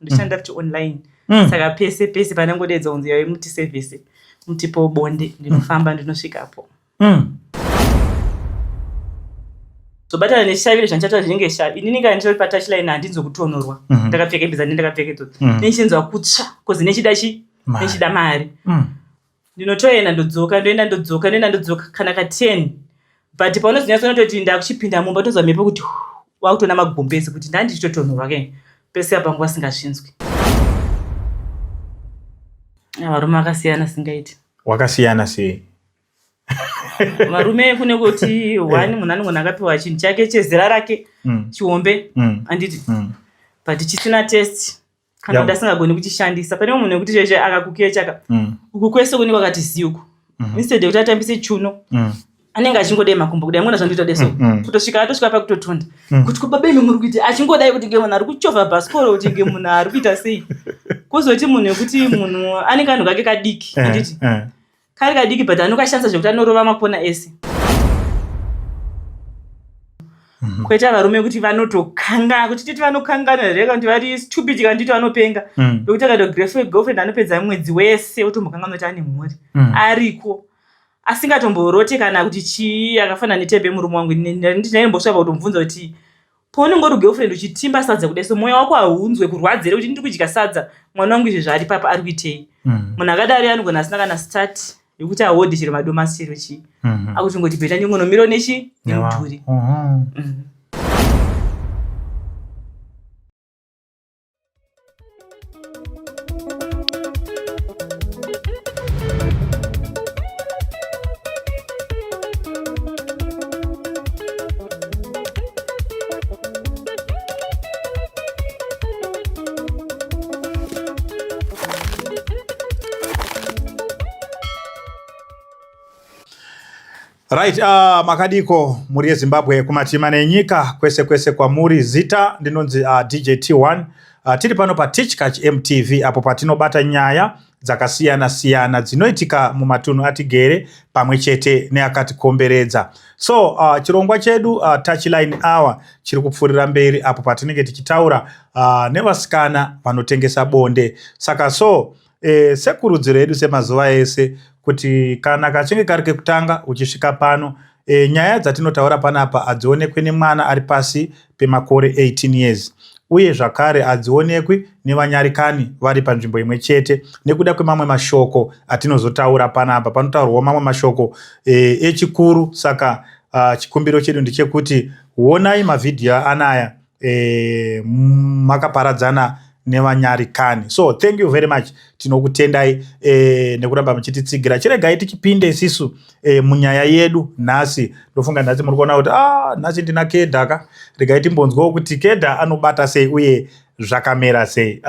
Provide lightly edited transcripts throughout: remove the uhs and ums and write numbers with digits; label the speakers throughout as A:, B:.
A: Ndoshanda futi online. Saka pese pese panangodeedza kunzi yave muti service, mutipo bonde, ndinofamba ndinosvikapo. Zobatana neshavire zvandichataura zvinenge shavi. Inini kana nditori patouchline handinzwe kutonhorwa. Ndakapfeka hembe dzandinenge ndakapfeka idzodzo. Ndichinzwa kutsva cause nechida chi?
B: Mari.
A: Nechida mari. Ndinotoenda ndodzoka, ndoenda ndodzoka, ndoenda ndodzoka kana ka 10. But paunozonyatsoona kutoti ndakuchipinda mumba tonzwa mhepo kuti wakutoona magumbezi kuti ndandichitotonhorwa ke. Pese apa nguva singazvinzwi. Varume vakasiyana singaiti.
B: Wakasiyana sei?
A: Varume kune kuti one munhu anogona akapiwa chinhu chake chezera rake chihombe handiti but chisina test kana kuti asingagoni kuchishandisa. Pane munhu wekuti chaicho akakukecha uku kwese kune kwakati zii uku. Instead yekuti atambise chuno anenge achingodai makumbo kudai mona zvandoita dai so kutosvika atosvika pakutotonda kuti ko baba imi muri kuita achingodai kuti nge munhu ari kuchovha bhasikoro kuti nge munhu ari kuita sei. Kuzoti munhu wekuti munhu anenge anhu kake kadiki handiti kari kadiki but anokashandisa zvekuti anorova makona ese. Koita varume kuti vanotokanga kuti titi vanokangana here kana kuti vari stupid kana titi vanopenga. Nekuti akaita girlfriend anopedza mwedzi wese otombokangana kuti ane mhuri. Ariko asingatomborote kana kuti chii akafanana netype yemurume wangu. Ndaimbosvika pakutomubvunza kuti paunenge uri girlfriend uchitimba sadza kudai so mwoyo wako haunzwe kurwadza here kuti ndiri kudya sadza mwana wangu izvezvi ari papa ari kuitei. Munhu akadaro anogona asina kana start yekuti ahodhe chero madomasi chero chii. Akuchingoti bheta ndingonomirawo nechi nemudhuri.
B: Right, makadiko muri yeZimbabwe kumatima nenyika kwese kwese kwamuri. Zita ndinonzi DJ T1. Tiri pano pa Tichkach MTV apo patinobata nyaya dzakasiyana siyana dzinoitika mumatunhu atigere pamwe chete neakatikomberedza. So chirongwa chedu Touchline Hour chiri kupfuurira mberi apo patinenge tichitaura nevasikana vanotengesa bonde. Saka so sekurudziro yedu semazuva ese kuti kana kachinge kari kekutanga uchisvika pano, nyaya dzatinotaura panapa hadzionekwi nemwana ari pasi pemakore 18 years uye zvakare hadzionekwi nevanyarikani vari panzvimbo imwe chete nekuda kwemamwe mashoko atinozotaura panapa. Panotaurwawo mamwe mashoko echikuru, saka chikumbiro chedu ndechekuti honai mavhidhiyo anaya makaparadzana nevanyarikani. So thank you very much, tinokutendai nekuramba muchititsigira. Chiregai tichipinde isisu munyaya yedu nhasi. Ndofunga nhasi muri kuona kuti nhasi ndina Kedha ka, regai timbonzwawo kuti Kedha anobata sei uye zvakamera sei.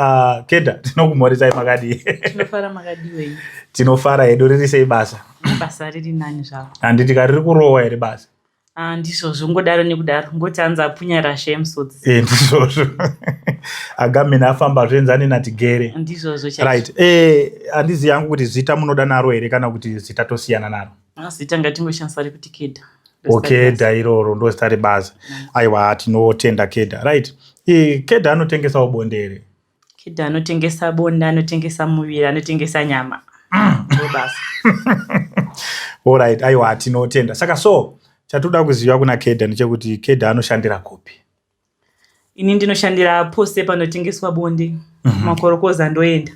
B: Kedha, tinokumhoresai, makadii?
A: Tinofara, makadiwei?
B: Tinofara hedu. Riri sei basa?
A: Basa riri nani zvaro.
B: Handiti ka riri kurohwa here basa?
A: Ndizvozvo, ngodaro nekudaro ngoti anzi apunya rasha yemusodzi.
B: Ndizvozvo, agamene afamba zvenzani natigere.
A: Ndizvozvo chaizvo.
B: Right, handizivi yangu kuti zita munoda naro here kana kuti zita tosiyana naro.
A: Zita ngatingoshandisa rekuti Kedha.
B: Kedha iroro ndo zita rebasa. Aiwa, tinotenda Kedha. Right, Kedha anotengesawo bonde here?
A: Kedha anotengesa bonde, anotengesa muviri, anotengesa nyama. Ndo basa.
B: Alright, aiwa tinotenda. Saka so chatoda kuziva kuna Kedha ndechekuti Kedha anoshandira kupi?
A: Ini ndinoshandira pose panotengeswa bonde. Makorokoza ndoenda.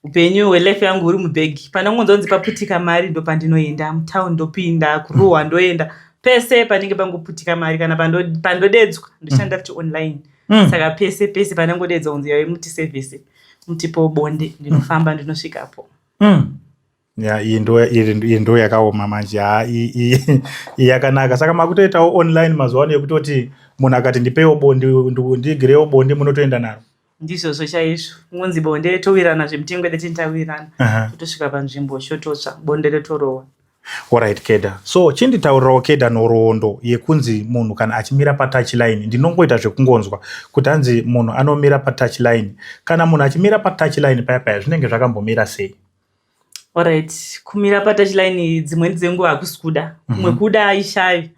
A: Upenyu hwelife yangu huri mubhegi. Panongonzonzi paputika mari ndo pandinoenda, mutown ndopinda, kurohwa ndoenda. Pese panenge pangoputika mari kana pandodedzwa ndoshanda futi online. Saka pese pese panangodedzwa kunzi yave muti service, mutipo bonde, ndinofamba ndinosvikapo.
B: Ya, iyi ndo yakaoma manje. Ha, iyi yakanaka. Saka makutoitawo online mazuva ano yekutoti munhu akati ndipeiwo bonde, ndiigirewo bonde, munotoenda naro?
A: Ndizvozvo chaizvo. Ngonzi bonde towirirana zvemitengo yedu tintawirirana. Totosvika panzvimbo chototsva bonde rotorohwa.
B: Alright Kedha, so chinditaurirawo Kedha nhoroondo yekunzi munhu kana achimira patouchline. Ndinongoita zvekungonzwa kuti hanzi munhu anomira patouchline. Kana munhu achimira patouchline paya paya zvinenge zvakambomira sei?
A: Alright, kumira patouchline dzimweni dzenguva hakusi kuda. Kumwe kuda ishavi.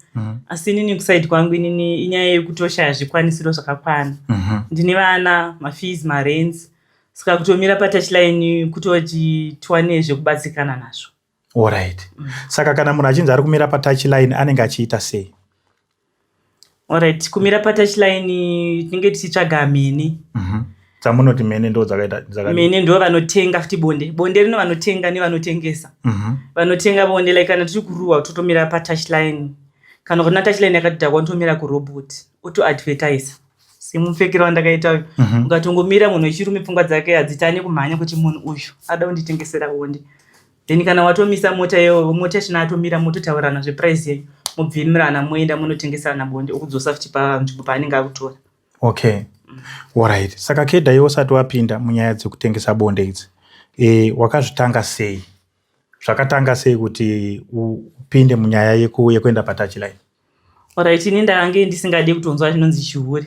A: Asi inini kuside kwangu, inini inyaya yekutoshaya zvikwanisiro zvakakwana. Ndine vana, mafees, marents, saka kutomira patouchline kutoti tiwane zvekubatsikana nazvo.
B: Alright, saka kana munhu achinzi ari kumira patouchline, anenge achiita sei?
A: Alright, kumira patouchline tinenge tichitsvaga mhene.
B: Dzamunoti mhene ndo dzakaita
A: Mhene ndo vanotenga futi bonde. Bonde rino vanotenga nevanotengesa. Vanotenga bonde, like kana tiri kuruwa, totomira patouchline. Kana kuna touchline yakatidhakwa, unotomira kurobot, otoadvertise semupfekero wandakaita uyu. Ukatongomira, munhu wechirume pfungwa dzake hadzitani kumhanya kuti munhu uyu ada kunditengesera bonde. Then kana watomisa mota iyoyo, mota yachona atomira, mototaurirana zveprice yenyu, mobvimirana, moenda munotengeserana bonde, okudzosa futi panzvimbo paanenge akutora.
B: Okay, alright. Saka Kedha, iwe usati wapinda munyaya dzekutengesa bonde idzi, wakazvitanga sei? Zvakatanga sei kuti upinde munyaya yekuenda patouchline?
A: Alright, ini ndakange ndisingadi kutonzwa chinonzi chihure.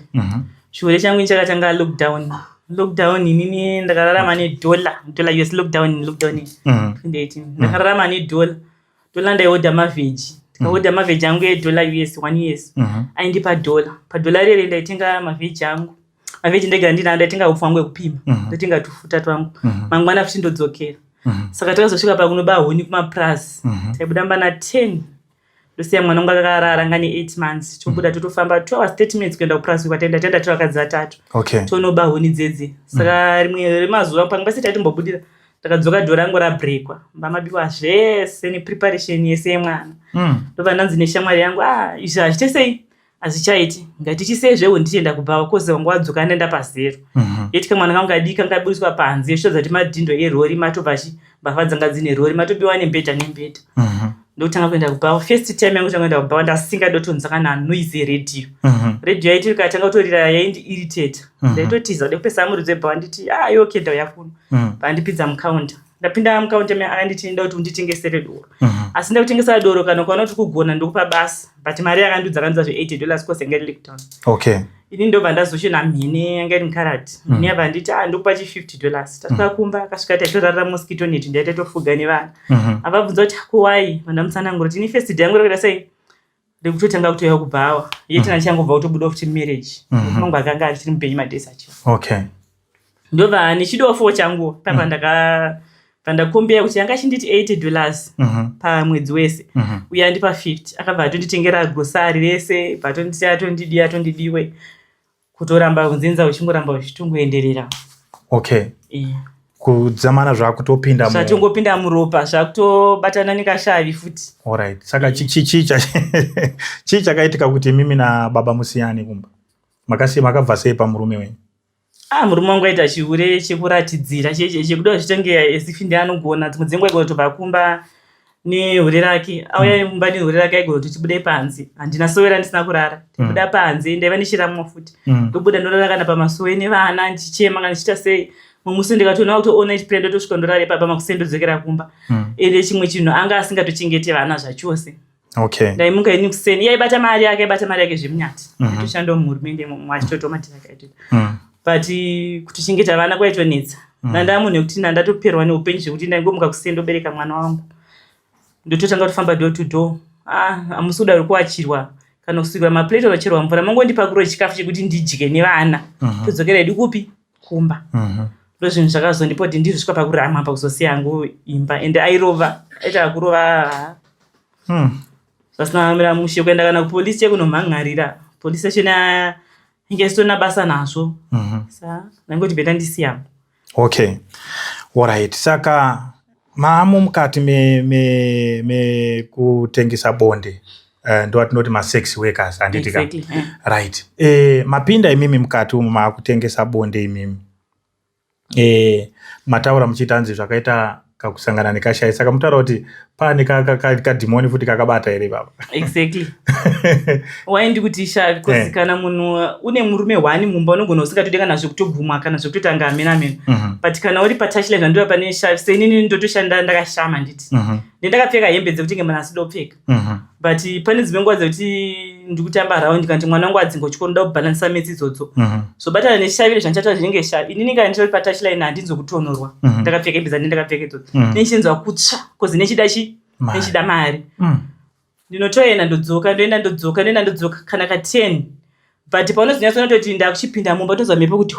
A: Chihure changu chakatanga lockdown. Lockdown inini ndakararama nedollar, dollar US. Lockdown, lockdown 2018, ndakararama nedollar. Dollar ndaiodha maveggie, ndikaodha maveggie angu edollar US, 1 US. Aindipa dollar. Padollar rere ndaitenga maveggie angu, maveggie ndega ndina, ndaitenga upfu wangu wekupima, ndotenga tufuta twangu. Mangwana futi ndodzokera. Saka takazosvika pakunoba huni kumapurazi. Taibuda mbana 10, ndosiya mwana wangu akarara, anga ne8 months. Tobuda, totofamba 2 hours 30 minutes kuenda kupurazi kwataenda. Taenda tiri vakadzi vatatu. Tonoba huni dzedze. Saka rimwe remazuva panga pasi taitombobudira, ndakadzoka dhoo rangu rabrekwa, mbamabiwa zvese nepreparation yese yemwana. Ndobva ndanzi neshamwari yangu, "Ah, izvi hazviite sei, hazvichaiti, ngatichisei zvehuni tichienda kubhawa," cause wanga wadzoka ndaenda pazero. Yeti kamwana kangu kadiki kangabudiswa panze, zvichiratidza kuti madhindo erori matobva chi mbavha dzanga dzine rori, matobiwa nembedha nembedha. Ndokutanga kuenda kubhawa. First time yangu kutanga kuenda kubhawa, ndasingadotonzwa kana noise yeredhiyo. Redhiyo yaiti ikatanga kutorira yaindiirritata. Ndaitotiza kuda kupesa muridzi webhawa, nditi, "Ah, iwe Kedha, uya kuno." Pandipinza mucounter, ndapinda mucounter, akanditi, "Nda kuti unditengesere doro." "Asi ndakutengesera doro kana ukaona kuti kugona, ndokupa basa." But mari yakandiudza, akandudza zve$80, cause yanga iri lockdown. Ini ndobva ndazoshona mhene yanga iri mukarati. Mhene yabva nditi, "Ah, ndokupa chi $50." Tasvika kumba, akasvika taitorarira mosquito net, ndaitatofuga nevana. Avabvunza kuti, "Ko wai?" Vandamutsanangura kuti ini first day yangu rekuita sei, rekutotanga kutoya kubhawa yetina, ndichangobva kutobuda futi marriage. Mangu akanga achiri mupenyu madays acho. Ndobva nechidofo changu papa, ndaka pandakombeya kuti yanga achinditi $80 pamwedzi wese, uye andipa 50. Akabva atonditengera grocery rese, bva atonditi atondidi atondidiwe, kutoramba kunzenza uchingoramba uchitongoenderera.
B: Kudzamana zvakutopinda
A: Zvatongopinda muropa, zvakutobatana nekashavi futi.
B: Alright, saka chii chakaitika kuti imimi nababa musiyane kumba? Makasiya, makabva sei pamurume wenyu?
A: Ah, murume wangu aita chihure chekuratidzira, chekuda zvichitenge as if ndianogona. Dzimwe dzenguva aigona kutobva kumba nehure rake, auya mumba nehure rake, aigona kuti tibude panze. Handina sowera ndisina kurara, tibuda panze. Ndaiva nechiramwa futi. Ndobuda, ndorara kana pamasowe nevana, ndichichema kana ndichiita sei. Mumusi ndikatoona kuti all night prayer, ndotosvika ndorara ipapa, makuseni ndodzokera kumba. Ende chimwe chinhu, anga asingatochengete vana zvachose. Ndaimuka ini kuseni, iye aibata mari yake, aibata mari yake zvemunyati. Aitoshandawo muhurumende imomo, achitoitawo madhiri ake aitoita. But kutochengeta vana kwaitonetsa. Ndandaa munhu wekuti ndandatoperwa neupenyu, zvekuti ndaingomuka kuseni, ndobereka mwana wangu, ndototanga kutofamba door to door. Ah, hamusi kuda rekuwachirwa kana kusukirwa maplate, anocherwa mvura, mangondipakuro chikafu chekuti ndidye nevana. Todzokera hedu kupi? Kumba. Ndo zvinhu zvakazondipa kuti ndizosvika pakurama, pakuzosiya hangu imba. Ende airova, aita kurova zvasina kumira mushe. Kuenda kana kupolisi chekunomhan'arira, police station inge isitorina basa nazvo. Sa ndangoti better ndisiyamo.
B: Okay, alright. Saka maamo mukati mekutengesa bonde, ndo atinoti masex workers, handiti ka?
A: Exactly, eh.
B: Right, mapinda imimi mukati umu, maakutengesa bonde imimi. Mataura muchiita hanzi zvakaita kakusangana nekashai. Saka mutaura kuti pane kadhimoni futi kakabata here baba?
A: Exactly. Why ndikuti shavi? Because kana munhu une murume one mumba, unogona usingatodi kana zvekutogumwa kana zvekutotanga amene amene. But kana uri patouchline, zvandova pane shavi. Seinini ndotoshanda ndakashama, nditi ndendakapfeka hembe dzekuti nge munhu asida kupfeka. But pane dzimwe nguva dzekuti ndikutamba round, kana kuti mwana wangu adzinga kuchikoro, ndoda kubhalanisa maths idzodzo. Zvobatana neshavi rezvandichataura zvinenge shavi. Inini kana nditori patouchline, handinzokutonorwa. Ndakapfeka hembe dzandine ndakapfeka idzodzo. Nechinzwa kutsva, cause nechida chi
B: Mari.
A: Nechida mari. Ndinotoenda ndodzoka, ndoenda ndodzoka, ndoenda ndodzoka kana ka 10. But paunozonyatsoona kutoti ndakuchipinda mumba utonzwa mhepo kuti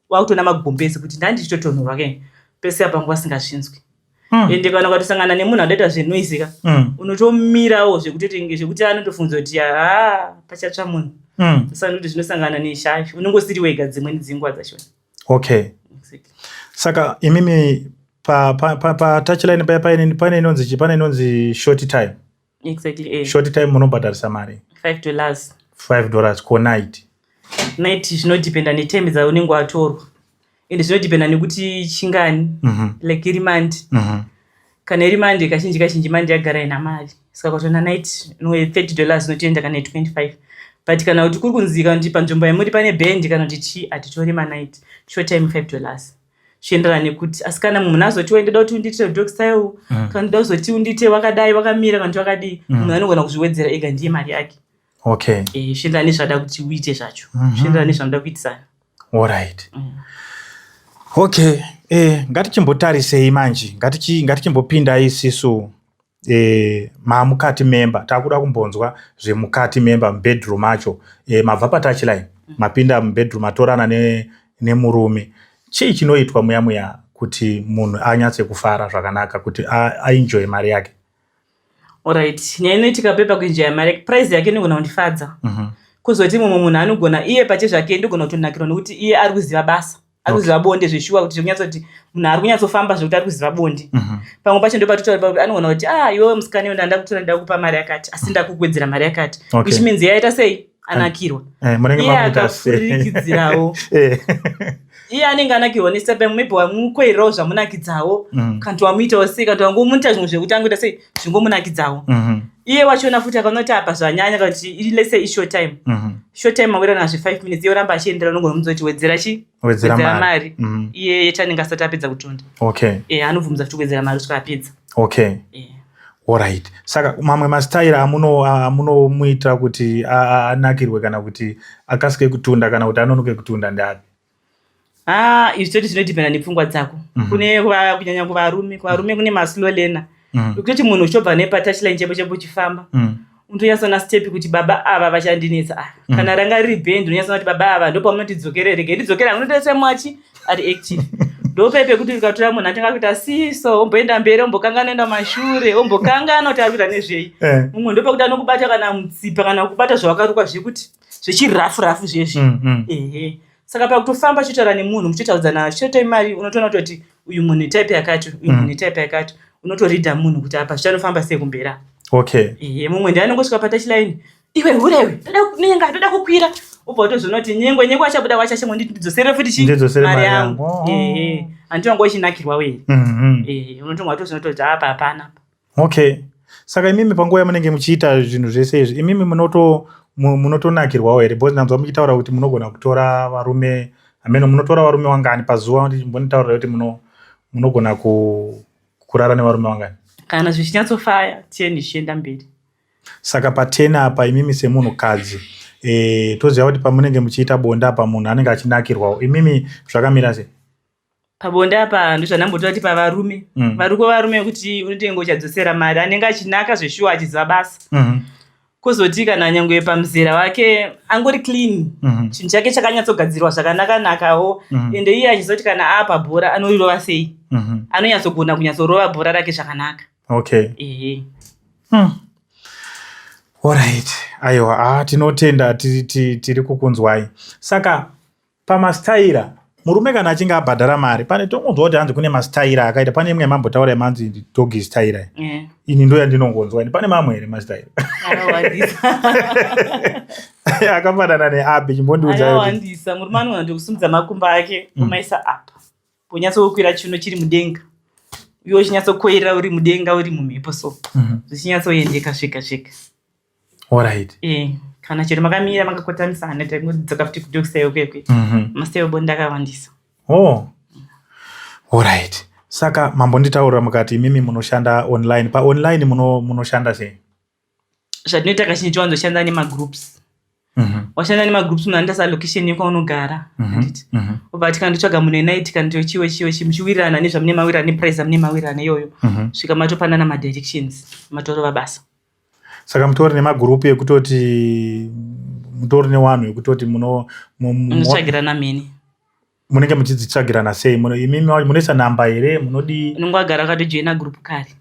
A: wakutoona magumbezi kuti ndandichitotonhorwa ke pese apa nguva singazvinzwi. Ende kana ukatosangana nemunhu anoita zvenoise ka unotomirawo zvekutoti zvekuti anotofunza kuti haa pachatsva munhu. Saka ndikuti zvinosangana neshavi unenge usiri wega dzimweni dzenguva dzachona.
B: Okay.
A: Exactly.
B: Saka imimi pa pa pa, pa touchline paya paine pane inonzi chi pane inonzi short time.
A: Exactly. Eh.
B: Short time munobhadharisa mari.
A: $5.
B: $5 ko night.
A: Night zvinodependa netime dzaunenge watorwa. Ende zvinodependa nekuti chingani. Like iri mandi. Kana iri mandi kazhinji kazhinji mandi yagara ina mari. Saka ukatoona night no $30 unotoenda kana 25. But kana kuti kuri kunzi kana kuti panzvimbo yamuri pane band kana kuti chii hatitori manight. Short time $5. Zvichienderana nekuti asi kana munhu azoti ndoda kuti undiitire dog style kana ndoda kuzoti undiite wakadai wakamira kana kuti wakadii munhu anogona kuzviwedzera ega ndiye mari yake.
B: Okay.
A: Eh, zvichienderana nezvaada kuti uite zvacho. Zvichienderana nezvamunoda kuitisana.
B: Alright. Okay. Eh, ngatichimbotarisei manje. Ngatichimbopindai isisu eh, maamukati memba. Takuda kumbonzwa zvemukati memba mubedroom acho. Eh, mabva patouchline. Mapinda mubedroom matorana nemurume. Chii chinoitwa muya muya kuti munhu anyatse kufara zvakanaka kuti aenjoy mari yake?
A: Alright. Nyaya inoitika pepa kuenjoya mari price yake inogona kundifadza. Kuzoti mumwe munhu anogona iye pache zvake ndogona kutonakirwa nekuti iye ari kuziva basa. Ari kuziva bonde zveshuwa kuti zvekunyatsoti munhu ari kunyatsofamba zvekuti ari kuziva bonde. Pamwe pacho ndopatotaura pakuti anogona kuti ah iwewe musikana iwe ndanda kutora ndida kupa mari yakati asi ndakukuwedzera mari yakati. Which means iye aita sei? Anakirwa.
B: Eh, munenge
A: Iye
B: makuita sei?
A: akapfurikidzirawo.
B: Eh.
A: Iye anenge anakirwa nestep maybe wamukoirirawo zvamunakidzawo. Kana kuti wamuitawo sei kana kuti wangomuita zvimwe zvekuti angoita sei zvingomunakidzawo. Iye wachona futi akaona kuti apa zvanyanya kana kuti let's say ishort time. Short time mawirirana zve 5 minutes iye oramba achienderera unogona kumudza kuti wedzera chi?
B: Wedzera
A: Wedzera
B: mari.
A: mari. Iye yeti anenge asati apedza kutunda.
B: Okay.
A: Eh, anobvumidza futi kuwedzera mari kusvika apedza.
B: Okay.
A: Eh.
B: Alright. Saka mamwe mastaira amunomuita kuti anakirwe kana kuti akasike kutunda kana kuti anonoke kutunda ndeapi?
A: Ah, izvi toti zvinodependa nepfungwa dzako. Kune kunyanya kuvarume, kuvarume kune maslow learner. Kutoti munhu uchitobva nepa touchline chepo chepo uchifamba. Unotonyatsoona step kuti baba ava vachandinetsa ava. Kana ranga riri band unonyatsoona kuti baba ava ndopamunotidzokere rege ndidzokere unotoita mwachi ari active. Ndope pekuti ukatora munhu atanga kuita siso omboenda mberi ombokangana enda mashure ombokangana kuti ari kuita nezvei.
B: Eh.
A: Mumwe ndopekuti anokubata kana mutsipa kana kubata zvawakarukwa zvekuti zvechirafu rafu zvezvi. Ehe. Saka pakutofamba uchitaura nemunhu muchitaudzana chete mari unotoona kutoti uyu munhu type yakati uyu munhu type yakati unotoridha munhu kuti apa zvichanofamba sei kumberi apa.
B: Okay.
A: Ehe, mumwe ndiye anongosvika patouchline iwe hurewe ndoda kunyenga ndoda kukwira ubva utozoona kuti nyengwe nyengwe achabuda wacho achangoti ndidzosere futi chi
B: Ndidzosere
A: mari
B: mari
A: yangu.
B: yangu. Oh.
A: Ehe, handiti wanga uchinakirwa wee. Ehe, unotonga watozoona kuti apa hapana.
B: Okay. Saka imimi panguva yamunenge muchiita zvinhu zvese izvi imimi munotonakirwawo here? Because ndanzwa muchitaura kuti munogona kutora varume hameno munotora varume wangani pazuva mbonitaurira kuti munogona kurara nevarume wangani?
A: Kana zvichinyatsofaya 10 zvichienda mberi.
B: Saka pa10 apa imimi semunhukadzi eh, toziva kuti pamunenge muchiita bonde apa munhu anenge achinakirwawo imimi zvakamira sei?
A: Pabonde apa ndozvandambotaura kuti pavarume. Variko varume vekuti unotenge uchadzosera mari anenge achinaka zveshuwa achiziva basa. Kuzoti kana nyangwe pamuzera wake angori clean. Chinhu chake chakanyatsogadzirwa zvakanaka-nakawo. Ende iye achizoti kana apa bhora anorirova sei. Anonyatsogona kunyatsorova bhora rake zvakanaka.
B: Okay.
A: Ehe.
B: Alright. Aiwa, ah, tinotenda tiri kukunzwai. Saka pamastaira murume kana achinge abhadhara mari pane tongonzwa kuti hanzi kune mastaira akaita pane imwe yamambotaura yamanzi doggy style. Ini ndo yandinongonzwa ini pane mamwe here mastaira?
A: Akawandisa.
B: Akafanana neapi chimbondiudza kuti.
A: Akawandisa. Murume anogona kutokusimudza makumbo ake omaisa apa. Ponyatsokwira chino chiri mudenga. Iwe uchinyatsokoirira uri mudenga uri mumhepo so. Zvichinyatsoendeka zvega zvega.
B: Alright.
A: Eh, kana chero makamira makakotamisana tangodzoka futi kudog style kwekwe. Mastyle bonde akawandisa.
B: Oh. Alright. Saka mambonditaurira mukati imimi munoshanda online. Pa online munoshanda sei?
A: Zvatinoita kazhinji towanzoshanda nemagroups. Washanda nemagroups munhu anoita salocation yekwaunogara. Handiti? Obva ati kana ndotsvaga munhu wenight kana ndochiwe chiwe chi muchiwirirana nezvamune mawirirana neprice amune mawirirana iyoyo. Svika matopanana madirections matorova basa.
B: Saka mutori nemagurupu ekutoti mutori newanhu ekutoti muno
A: munotsvagirana mheni?
B: Munenge muchidzitsvagirana sei? Imimi munoisa namba here, munodii?
A: Unenge wagara wakatojoina gurupu kare.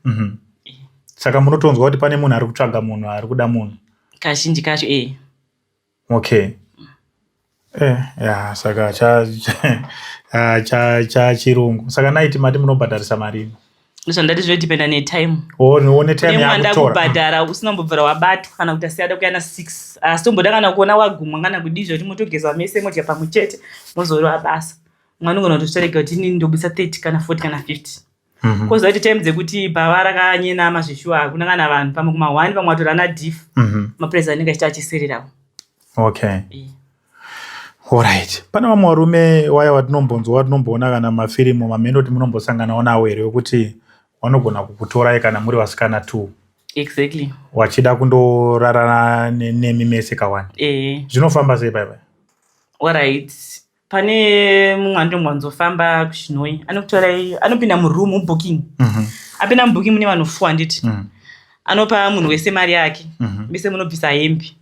B: Saka munotonzwa kuti pane munhu ari kutsvaga munhu, ari kuda munhu?
A: Kazhinji kacho, e.
B: Okay, ya, saka cha chirungu. Saka night mati munobhadharisa marini?
A: Zvandati, zvinodependa netime.
B: O, netime
A: Nemwe
B: yakutora.
A: Kubhadhara usina kumbobvira wabatwa kana kuti asiyada kuyana 6, asi tomboda kana kuona wagumwa kana kudii, zvoti motogeza mese, modya pamwe chete, mozorova basa. Mumwe anogona kutozvitarega kuti inini ndobudisa 30 kana 40 kana 50. Koziva kuti time dzekuti bhava rakanyenama zveshuwa, hakuna kana vanhu, pamwe kuma1, pamwe watora ana diff, maprice anenge achita achisererawo.
B: Okay, alright. Pane vamwe varume waya watinombonzwa, watinomboona kana mafirimu, mamheno kuti munombosanganawo nawo here, wekuti vanogona kukutorai kana muri vasikana two wachida kundorarana nemi mese kawani? Zvinofamba sei paipai?
A: Alright, pane mumwe andomwanzofamba kuChinhoyi, anokutorai, anopinda muroom, mubooking. Apinda mubooking mune vanhu 4, handiti? Anopa munhu wese mari yake. Mese munobvisa hembe.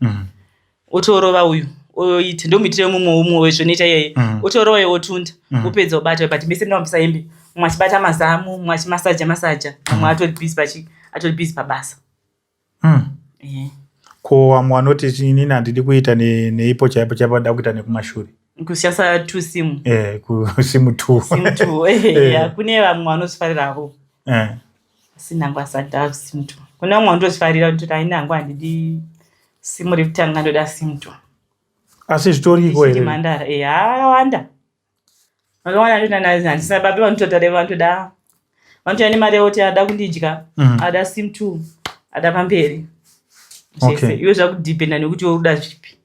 A: Otorova uyu, oita ndomuitire mumwe, umwe wezvonoita iyeye. Otorova uyo, otunda, opedza, obata. But mese munobvisa hembe, mumwe achibata mazamu, mumwe achimasaja masaja, mumwe atori busy pachi, atori busy pabasa.
B: Ko vamwe vanoti, "Inini handidi kuita neipo chaipo chaipo, ndida kuita nekumashure"?
A: Kushandisa two sim?
B: Kusim two.
A: Sim two. Yeah, kune vamwe vanozvifarirawo. Asi nangu asati sim two. Kune vamwe vanotozvifarira kuti ai, nangu handidi simu rekutanga, ndoda sim two.
B: Asi zvitoriko
A: here? Mandara, akawanda, vakawanda. Handisina babe, vanotoda, vanotoda, vanotouya nemari yavo kuti ada kundidya, ada sim two, ada pamberi zvese. Iwe zvakudependa nekuti uri zvipi.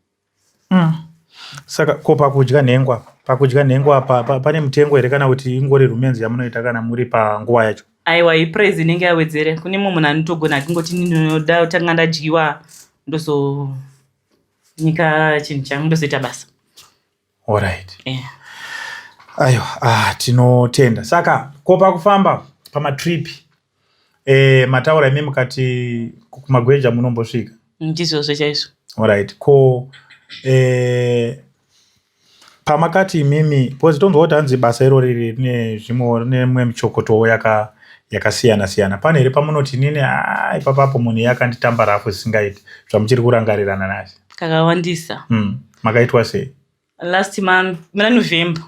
B: Saka ko pakudya nhengwa, pakudya nhengo apa pane mutengo here, kana kuti ingori rumenzi yamunoita kana muri panguva yacho?
A: Aiwa, iprice inenge yawedzera. Kune mumwe munhu anotogona akingoti, "Ndinoda kutanga ndadyiwa, ndozonyika chinhu changu, ndozoita basa."
B: Alright.
A: Yeah.
B: Aiwa, tinotenda. Saka ko pakufamba pamatrip, mataura imi mukati kumagweja munombosvika?
A: Ndizvozvo chaizvo.
B: Alright. Ko pamakati imimi, because tonzwa kuti hanzi basa irori rine zvimwe, rine mimwe michokotowo yakasiyana siyana, pane here pamunoti, "Inini, ipapapo munhu iye akanditamba rafu zvisingaiti," zvamuchiri kurangarirana nhasi?
A: Kakawandisa.
B: Makaitwa sei?
A: Last month muna November,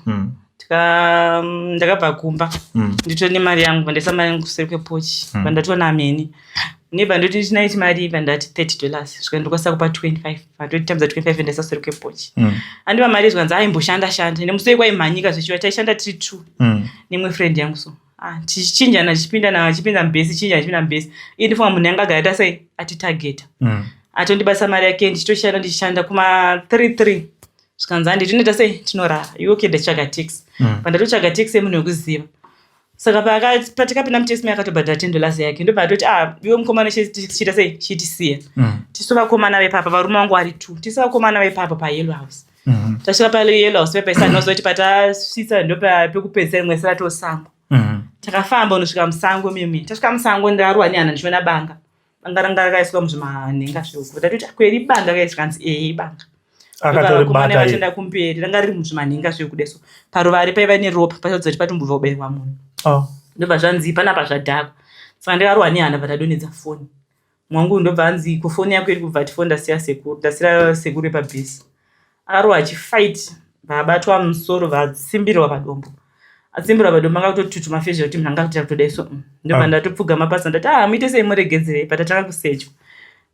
A: ndakabva kumba, nditori nemari yangu, vandaisa mari yangu kuseri kwepochi. Vandatoona ameni nebva ndoti chinaiti mari, vandati $30, svika ndokwanisa kupa 25, vandoti tambidza 25, ndaisa kuseri kwepochi. Andipa mari, zvikanzi aimboshanda shanda, ende musi kwaimhanyika zvichiva taishanda tiri two nemwe friend yangu. So tichichinjana, tichipinda, chipinda mubhesi, chinjana, chipinda mubhesi. Iye ndifunga munhu yanga agara ta sei atitageta, atondibasa mari yake, ndichitoshanda, ndichishanda kuma 3 3, zvikanzi, "Handi tinoita sei, tinorara iwe." Okay, ndachitsvaga taxi. Pandatotsvaga taxi yemunhu wekuziva, saka patikapinda mutaxi mai akatobhadhara $10 yake, ndobva atoti, "Ah, iwe mukomana, chiita sei, chitisiya." Tisu vakomana vepapa, varume vangu vari two, tisu vakomana vepapa paYellow House. Tasvika paYellow House pepa, isati patasvitsa ndopekupedzisa rimwe seratosango. Takafamba unosvika musango mimi. Tasvika musango, ndaruwa nehana, ndichiona banga. Banga ranga rakaiswa muzvimanhenga zveuko. Ndatoti, "Kweri banga kaiswa?" Kanzi, "Ee, ibanga."
B: Akatoribata iye?
A: Vatoenda kumberi, ranga riri muzvimanhenga zvekudeso. Paruvari paiva neropa, paratidza kuti patombobva kubayirwa munhu. Ndobva zvanzi panapa zvadhakwa. Saka ndakarohwa nehana, bva ndadonhedza foni mwangu. Ndobva anzi, "Kufoni yako iri kubva?" Ti foni ndasiya sekuru, ndasira sekuru vepabhesi. Akarohwa achifight, vabatwa musoro, vatsimbirwa padombo. Atsimbirwa padombo, anga kutotutuma fezha kuti munhu anga kuita kutodai so. Ndobva ndatopfugama pasi, ndati, "Ah, muite sei, muregedzerei." Patatanga kusechwa,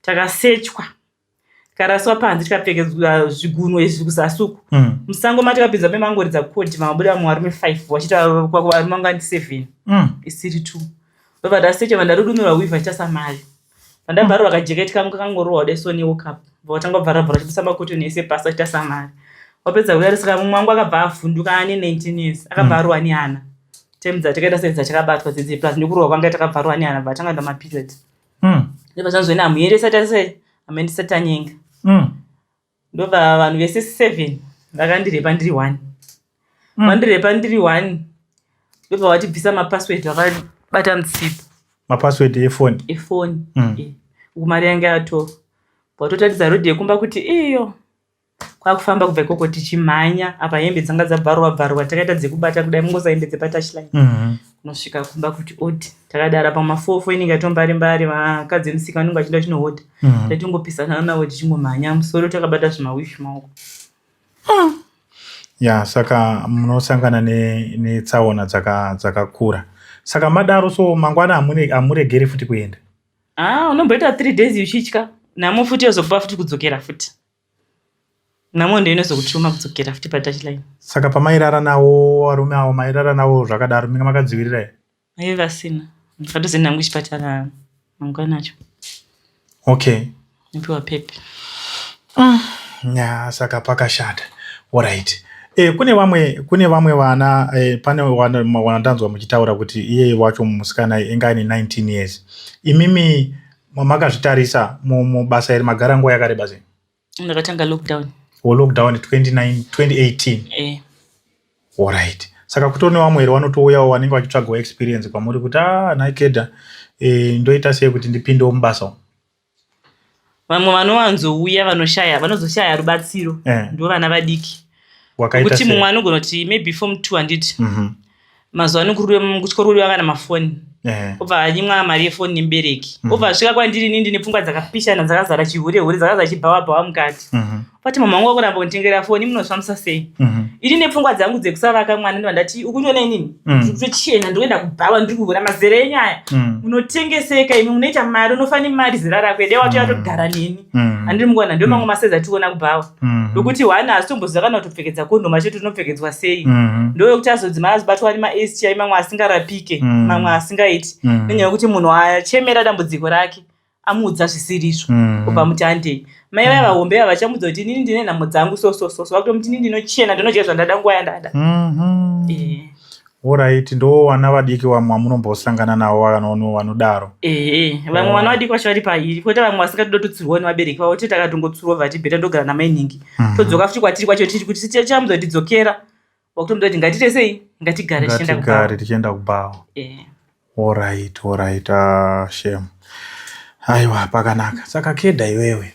A: takasechwa, tikaraswa panze, tikapfekedzwa zvigunwe izvi kuzasi uku. Musango matakapinza memangoridza kodi, mamabuda vamwe varume 5, vachita varume vanga ndi 7, isiri 2. Ndobva ndasecha, vandarudunura weave, achita samari. Vandabvarurwa kajeketi kangu, kakangorohwa dai so newokap, vatanga kubvarabvara, vachibisa makotoni ese pasi, achita samari. Wapedza kudaro, saka mumwe wangu akabva avhunduka, ane 19 years, akabva arohwa nehana. Time dzatakaita sei dzachakabatwa dzidzi, plus nekurohwa kwanga takabva nehana, bva tanga maperiod. Ndobva zvanzweni, "Hamuendesa tasei, hamuendesa tanyenga." Ndobva vanhu vese 7 vakandirepa ndiri one. Vandirepa ndiri one, ndobva vatibvisa mapassword, vakabata mutsipa.
B: Mapassword efoni?
A: Efoni. Uku mari yange yatorwa. Watotaridza road yekumba kuti iyo kwakufamba kubva ikoko tichimhanya apa hembe dzanga dzabvarurwa bvarurwa takaita dzekubata kudai mungoza hembe dzepatouchline kunosvika kumba kuti odi takadara pamafofo inenge yatombari mbari vakadzi vemusika vanenge vachienda vachinohodha. Taitongopisana navo tichingomhanya musoro takabata zvimawifi maoko.
B: Ya, saka munosangana netsaona dzakakura. Saka madaro so mangwana hamuregeri futi kuenda?
A: Ah, unomboita 3 days uchitya. Nhamo futi yozokupa futi kudzokera futi. Nhamo ndiyo inozokutuma kudzokera futi patouchline.
B: Saka pamairara navo varume avo mairara navo zvakadaro minga makadzivirira here?
A: Vaive vasina. Ndakatozoenda hangu kuchipatara mangwana acho.
B: Okay.
A: Ndipiwa pepe.
B: Ya, saka pakashata. Alright. Kune vamwe vana, pane wandanzwa muchitaura kuti iye wacho musikana inga aine 19 years. Imimi makazvitarisa mubasa iri magara nguva yakareba sei?
A: Ndakatanga lockdown.
B: O, lockdown 29 2018?
A: Eh.
B: Alright. Saka kutori nevamwe here vanotouyawo vanenge vachitsvagawo experience kwamuri kuti, ah, nhai Kedha, ndoita sei kuti ndipindewo mubasa umu?
A: Vamwe vanowanzouya vanoshaya, vanozoshaya rubatsiro ndo vana vadiki.
B: Wakaita
A: Kuti
B: sei?
A: Mumwe anogona kuti maybe form 2, handiti? Mazuva ano kuchikoro kuriwa kana mafoni. Obva anyimwa mari yefoni nemubereki. Obva asvika kwandiri, inini ndine pfungwa dzakapishana, dzakazara chihure hure, dzakazara chibhawa bhawa mukati. Vati mama vangu vakuramba kunditengera foni, munozvifambisa sei? Ini nepfungwa dzangu dzekusavaka mwana ndobva ndati, ukundiona inini ndiri kutochena, ndikuenda kubhawa, ndiri kuhura mazera enyaya. Munotengeseka imi, munoita mari, unofa nemari zera rako dai watouya togara neni. Handiri mukuona ndo mamwe masaizi atikuona kubhawa, nokuti one asitomboziva kana kutopfekedza kondomu acho tinopfekedzwa sei. Ndoyekuti azodzimara azobatwa nemaSTI, mamwe asingarapike, mamwe asingaiti, nenyaya yekuti munhu achemera dambudziko rake, amuudza zvisirizvo. Obva muti handei. Mai vaya vahombe ava vachamudza kuti inini ndine nhamo dzangu, so so so so, vakutomuti inini ndinochena, ndinodya zvandada nguva yandada.
B: Alright, ndo vana vadiki vamwe vamunombosangana navo vanodaro.
A: Ehe, vamwe vana vadiki vacho vari pairi, kwete vamwe vasingatodi kutotsurwa nevabereki vavo. Tete akatongotsurwa, vati better ndogara namainingi. Todzoka futi kwatiri kwacho, tiri kuti tichamudza kuti dzokera, wakutomudza kuti ngatiite sei, ngatigare tichienda kubhawa.
B: Ngatigare tichienda kubhawa. Alright, ah, shame. Aiwa, pakanaka. Saka Kedha, iwewe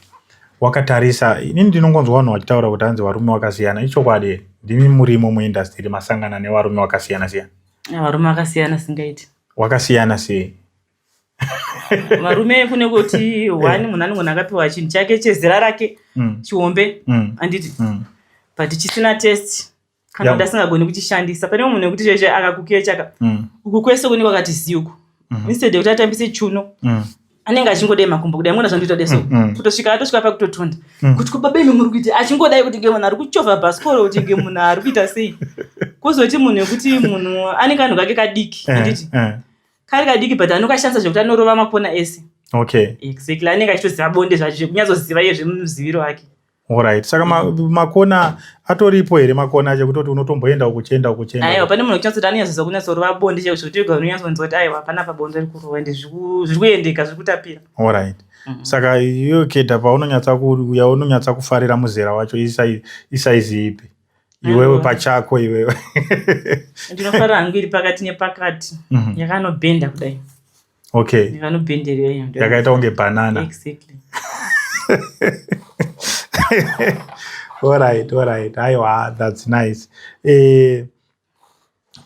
B: wakatarisa, inini ndinongonzwa vanhu vachitaura kuti hanzi varume vakasiyana. Ichokwadi here? Ndimi murimo muindustry, masangana nevarume vakasiyana siyana.
A: Varume vakasiyana singaiti.
B: Wakasiyana sei?
A: Varume kune kuti one munhu anogona akapiwa chinhu chake chezera rake chihombe, handiti? But chisina taste kana kuti asingagoni kuchishandisa. Pane mumwe munhu wekuti chaicho akakukecha uku kwese kune kwakati zii uku. Instead yekuti atambise chuno, anenge achingodai makumbo kudai, mona zvandoita dai so, kutosvika atosvika pakutotonda kuti kubaba imi muri kuita, achingodai kuti nge munhu ari kuchovha bhasikoro, kuti nge munhu ari kuita sei. Kuzoti munhu wekuti munhu anenge kanhu kake kadiki, handiti? Kari kadiki but anokashandisa zvekuti anorova makona ese. Exactly, anenge achitoziva bonde zvacho, zvekunyatsoziva iye zvemuziviro ake.
B: Alright. Saka makona atoripo here, makona acho kutoti unotomboenda uku uchienda uku uchienda?
A: Aiwa, pane munhu wekuti anonyatsoziva kunyatsorova bonde chaiko, zvekuti wega unonyatsonzwa kuti aiwa, panapa bonde riri kurova ende zviri kuendeka, zviri kutapira.
B: Alright. Saka iwe Kedha, paunonyatsa yaunonyatsa kufarira muzera wacho isaizi ipi? Iwewe pachako iwewe.
A: Ndinofarira hangu iri pakati nepakati, yakanobhenda kudai. Yakanobhenderera iyo.
B: Yakaita kunge banana.
A: Exactly.
B: Alright. Aiwa, that's nice.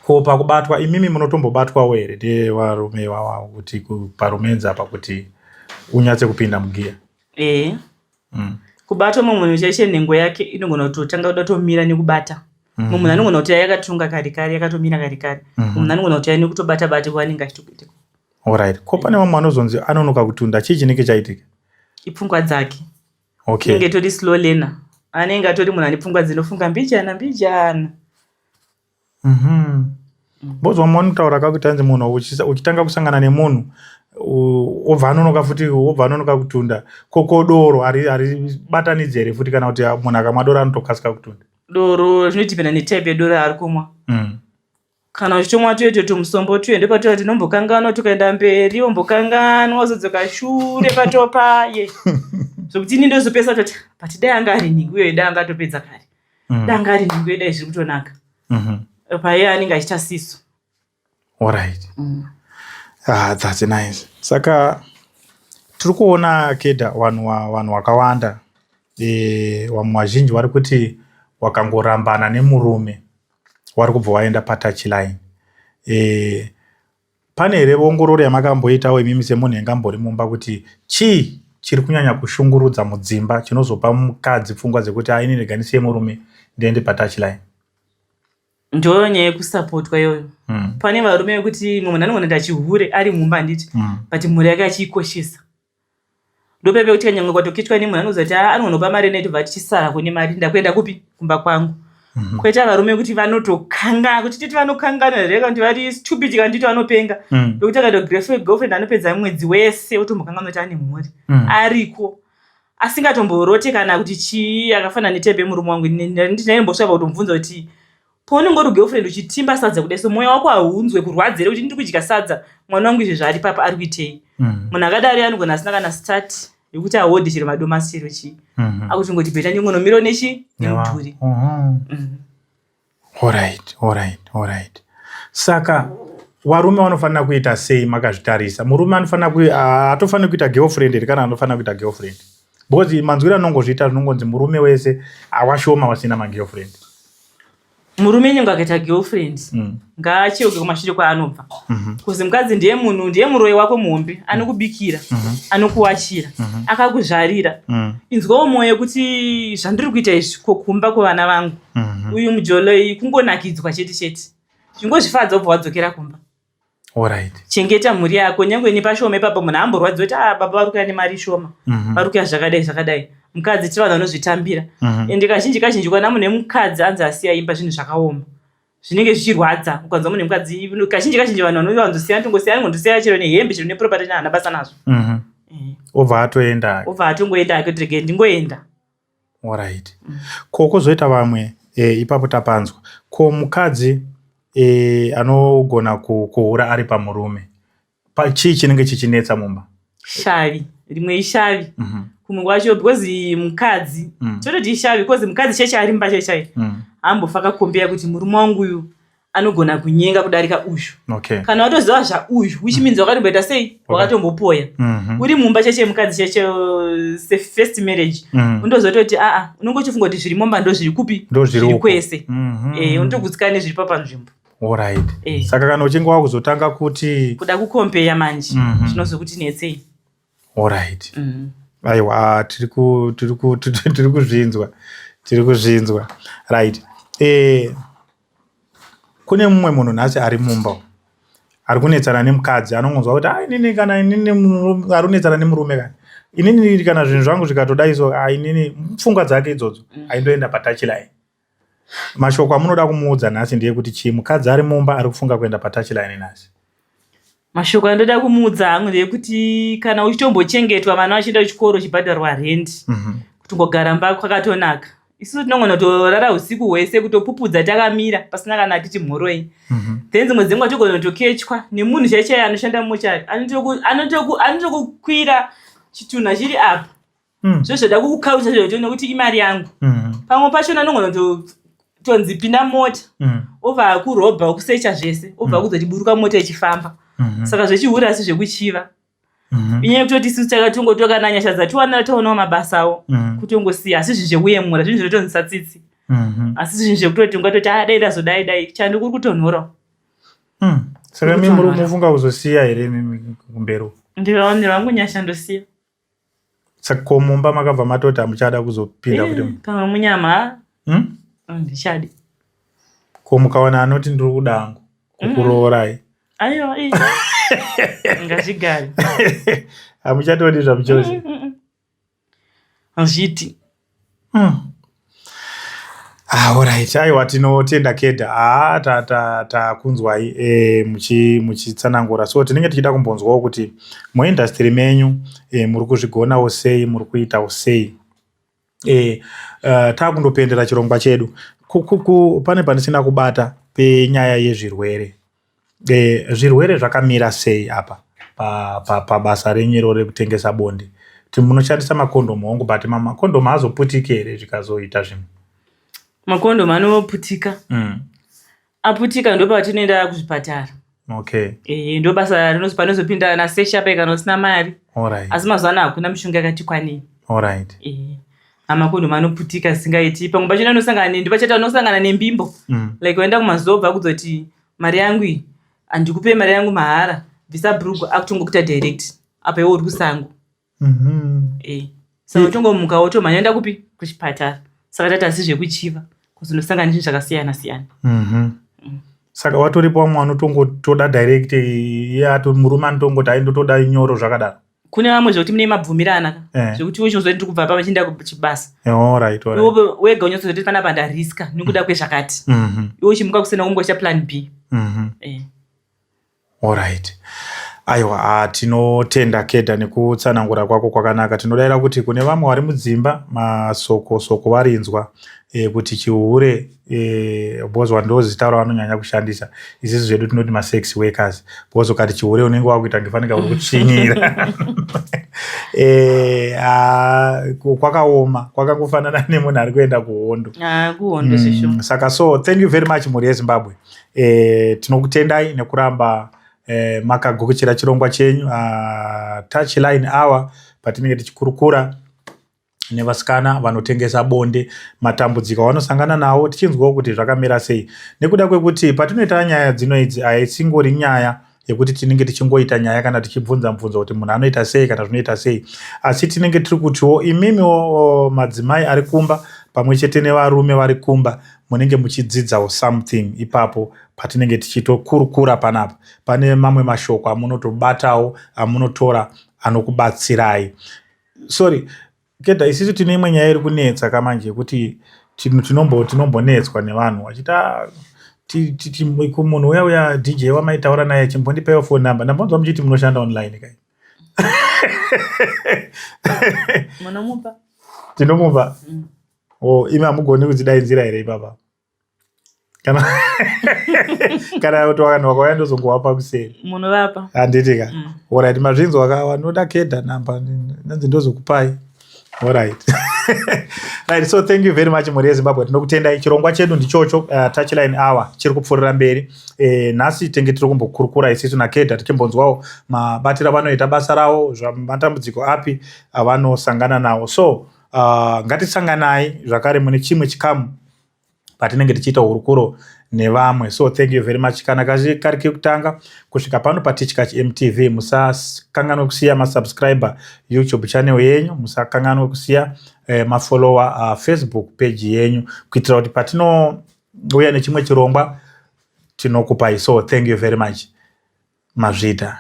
B: Ko pakubatwa, imimi munotombobatwawo here nevarume ivava kuti parumenzi apa kuti unyatse kupinda mugiya?
A: Ee. Kubatwa, mumwe munhu chaiche nhengo yake inogona kutotanga kuda kutomira nekubata. Mumwe munhu anogona kuti yakatunga kare kare, yakatomira kare kare. Mumwe munhu anogona kuti nekutobata bata kwaanenge achitokuita.
B: Alright. Ko pane vamwe vanozonzi anonoka kutunda, chii chinenge chaitika?
A: Ipfungwa dzake. Inenge itori slow learner, anenge atori munhu ane pfungwa dzinofunga mbijana mbijana.
B: Because vamwe vanotaura kakuti hanzi munhu uchitanga kusangana nemunhu, obva anonoka futi, obva anonoka kutunda. Koko doro haribatanidzi here futi, kana kuti munhu akamwa doro anotokasika kutunda?
A: Doro zvinodhipenda netype yedoro yaari kumwa. Kana uchitomwa tuye tumusombo tuye, ndopatova tinombokanganwa, tukaenda mberi wombokanganwa, wozodzoka shure patopaye, zvokuti ini ndozopesa toti, but dai anga ari nhingi uyo, dai anga atopedza kare. Dai anga ari nhingi uyo, dai zviri kutonaka. Paye anenge achiita siso.
B: Alright. Ah, that's nice. Saka tiri Tiri kuona Kedha vanhu vanhu vakawanda eh, vamwe vazhinji vari kuti wakangorambana nemurume wari kubva waenda patouch line. Eh, pane here ongororo yamakamboitawo imimi semunhu engambori mumba kuti chii chiri kunyanya kushungurudza mudzimba chinozopa mukadzi pfungwa dzekuti ah, ini rega ndisiye murume ndiende patouch line?
A: Ndo nyaya yekusapotwa iyoyo. Pane varume vekuti mumwe munhu anogona kuita chihure ari mumba handiti, but mhuri yake achiikoshesa. Ndopepe kuti kanyangwe kwatoketwa nemunhu anoziva kuti ah, anogona kupa mari inoita bva tichisara kune mari ndakuenda kupi kumba kwangu. Koita varume vekuti vanotokanga kuti titi vanokangana here kana kuti vari stupid kana titi vanopenga. Ndokuti akaita girlfriend anopedza mwedzi wese otombokanganwa kuti ane mhuri. Ariko asingatomborote kana kuti chii akafanana netype yemurume wangu. Ndinaimbosvika pakutomubvunza kuti paunenge uri girlfriend uchitimba sadza kudai so mwoyo wako haunzwe kurwadza here kuti ndiri kudya sadza mwana wangu izvi zvaari papa ari kuitei. Munhu akadaro anogona asina kana start yekuti ahodhe chero madomasi chero chii. Akuchingoti better ndingonomirawo nechi nemudhuri.
B: Alright, alright, alright. Saka varume vanofanira kuita sei makazvitarisa? Murume anofanira kui haatofaniri kuita girlfriend here kana anofanira kuita girlfriend? Because manzwiro anongozviita zvinongonzi murume wese awashoma wasina magirlfriend.
A: Murume nyangwe akaita girlfriend ngaacheuke kumashure kwaanobva. Kuzi mukadzi ndiye munhu, ndiye muroyi wako muhombe, anokubikira, anokuwachira, akakuzvarira. Inzwawo mwoyo kuti zvandiri kuita izvi kokumba kwevana vangu. Uyu mujolo iyi kungonakidzwa chete chete. Zvingozvifadza ubva wadzokera kumba.
B: Alright.
A: Chengeta mhuri yako nyangwe nepashoma ipapo munhu amborwadziwa kuti ah baba vari kuuya nemari shoma. Vari kuuya zvakadai zvakadai. Mukadzi tiri vanhu vanozvitambira. Ende kazhinji kazhinji ukaona munhu wemukadzi anzi asiya imba zvinhu zvakaoma. Zvinenge zvichirwadza ukanzwa munhu wemukadzi kazhinji kazhinji vanhu vanowanzosiya tongosiya anongondosiya chero nehembe chero neproperty haana basa nazvo.
B: Obva atoenda.
A: Obva atongoenda ake kuti regai ndingoenda.
B: Alright. Ko kozoita vamwe ipapo tapanzwa. Ko mukadzi anogona kuhura ari pamurume. Pa chii chinenge chichinetsa mumba?
A: Shavi. Rimwe ishavi. Kumwe kwacho because mukadzi. Tototi ishavi because mukadzi cheche ari mumba chechai. Haambofa akakombeya kuti murume wangu uyu anogona kunyenga kudarika uyu.
B: Okay.
A: Kana watoziva zvauyu which means wakatomboita sei? Wakatombopoya. Uri mumba cheche mukadzi cheche se first marriage. Unotozototi a a unonge uchifunga kuti zviri mumba ndo zviri kupi?
B: Ndozviri
A: kwese. Unotogutsikana nezviri papanzvimbo.
B: Alright. Saka kana uchinge wakuzotanga kuti
A: kuda kukompeya manje zvinozokuti netsei.
B: Alright. Aiwa tiri ku tiri ku tiri kuzvinzwa. Tiri kuzvinzwa. Right. Kune mumwe munhu nhasi ari mumba ari kunetsana nemukadzi anongonzwa kuti ah inini kana inini ari kunetsana nemurume kana inini kana zvinhu zvangu zvikatodai so ah inini pfungwa dzake idzodzo aindoenda patouch line. Mashoko amunoda kumuudza nhasi ndeyekuti chii mukadzi ari mumba ari kufunga kuenda patouch line nhasi?
A: Mashoko andoda kumuudza hangu ndeyekuti kana uchitombochengetwa vana vachienda kuchikoro uchibhadharwa rent kutongogara mumba kwakatonaka. Isusu tinogona kutorara usiku hwese kutopupudza takamira pasina kana atiti mhoroi. Then dzimwe dzenguva togona kutokechwa nemunhu chaiye chaiye anoshanda mumochari anotokukwira chitunha chiri apa. Zvo zvoda kukukaucha zvoto nekuti imari yangu. Pamwe pachona anogona kutonzi pinda mota obva akurobha okusecha zvese obva akuzoti buruka mota ichifamba. Saka zvechihure asi zvekuchiva. Inyaya yekutoti isusu takatongotoka nanyasha dzatiwana taonawo mabasawo kutongosiya asi zvinhu zvekuyemura zvinhu zvinotonzisa tsitsi. Asi zvinhu zvekutoti ungatoti ah dai ndazodai dai chando kuri kutonhorawo.
B: Saka imi muri mufunga kuzosiya here imimi kumberi uko?
A: Ndikawanirwa hangu nyasha ndosiya.
B: Saka ko mumba makabva matoti hamuchada kuzopinda kuti
A: Kana munyama handichadi.
B: Ko mukawana anoti ndiri kuda hangu kukuroorai?
A: Aiwa ngazvigare.
B: Hamuchatodi zvamuchose.
A: Hazviiti.
B: Ah, alright. Aiwa tinotenda Kedha. Ah, takunzwai ta, ta muchitsanangura. So tinenge tichida kumbonzwawo kuti muindustry menyu muri kuzvigonawo sei, muri kuitawo sei. Takundopendera chirongwa chedu. Pane pandisina kubata penyaya yezvirwere. Zvirwere zvakamira sei apa pabasa renyu iro rekutengesa bonde? Kuti munoshandisa makondomu hongu but makondomu haazoputiki here zvikazoita zvimwe?
A: Makondomu anoputika. Aputika ndopatinoenda kuzvipatara.
B: Okay.
A: E, ndo basa panozopinda nasesha pai kana usina mari.
B: Alright.
A: Asi mazuva ano hakuna mishonga yakati kwanei.
B: Alright.
A: E, amakondomu anoputika zvisingaiti. Pamwe pachona unosangana nendo pachata unosangana nembimbo. Like waenda kumazobva kuzoti mari yangu iyi handikupe mari yangu mahara, bvisa bhurugwa, akutongokuita direct apa iwe uri kusango. E, saka utongomuka wotomhanya enda kupi? Kuchipatara. Saka tati asi zvekuchiva kuzonosangana nezvinhu zvakasiyana siyana.
B: Saka watoripo vamwe vanotongotoda direct, iye ato murume anotongoti ai ndotoda nyoro zvakadaro.
A: Kune vamwe zvekuti mune mabvumirana ka. Zvekuti uchinzwa ndiri kubva pa vachienda kuchibasa.
B: All right.
A: Iwe wega unyatsozoti panapa ndariska nekuda kwezvakati. Iwe uchimuka kusina kungoita plan B.
B: Alright. Aiwa, tinotenda Kedha nekutsanangura kwako kwakanaka. Tinodayira kuti kune vamwe vari mudzimba masoko soko varinzwa kuti chihure because ndo zita ravanonyanya kushandisa. Isusu zvedu tinoti masex workers because ukati chihure unenge wakuita ngefanika uri kutsvinyira. Kwakaoma, kwakangofanana nemunhu ari kuenda kuhondo.
A: Ah, kuhondo zvisho.
B: Saka so thank you very much, mhuri yeZimbabwe. Tinokutendai nekuramba makagokuchira chirongwa chenyu Touchline Hour, patinenge tichikurukura nevasikana vanotengesa bonde, matambudziko avanosangana nawo, tichinzwawo kuti zvakamira sei, nekuda kwekuti patinoita nyaya dzino idzi haisingori nyaya yekuti tinenge tichingoita nyaya kana tichibvunza mubvunzo kuti munhu anoita sei kana zvinoita sei, asi tinenge tiri kutiwo imimiwo madzimai ari kumba pamwe chete nevarume vari kumba munenge muchidzidzawo something ipapo patinenge tichitokurukura panapa. Pane mamwe mashoko amunotobatawo, amunotora, anokubatsirai. Sorry Kedha, isisu tine imwe nyaya iri kunetsa kamanje yekuti tinombonetswa nevanhu vachiti, "Ah, kumunhu uya uya DJ wamaitaura naye, chimbondipaiwo phone number." Ndambonzwa muchiti munoshanda online kai.
A: Munomupa.
B: Tinomupa. O imi hamugoni kudzidaidzira here ipapa, kana kuti wakanhu wakauya ndozongowapa kuseri?
A: Munovapa.
B: Handiti ka? Alright, mazvinzwa ka, vanoda Kedha namba nanzi ndozokupai. Alright, right, so thank you very much, mhuri yeZimbabwe. Tinokutendai. Chirongwa chedu ndichocho Touchline Hour chiri kupfuurira mberi. Nhasi tenge tiri kumbokurukura isisu naKedha, tichimbonzwawo mabatiro avanoita basa ravo, matambudziko api avanosangana nawo. So ngatisanganai zvakare mune chimwe chikamu patinenge tichiita hurukuro nevamwe. So thank you very much. Kana kari kekutanga kusvika pano paTichkach MTV, musakanganwe kusiya masubscriber YouTube channel yenyu, musakanganwe kusiya mafollower Facebook page yenyu, kuitira kuti patinouya nechimwe chirongwa tinokupai. So thank you very much, mazvita.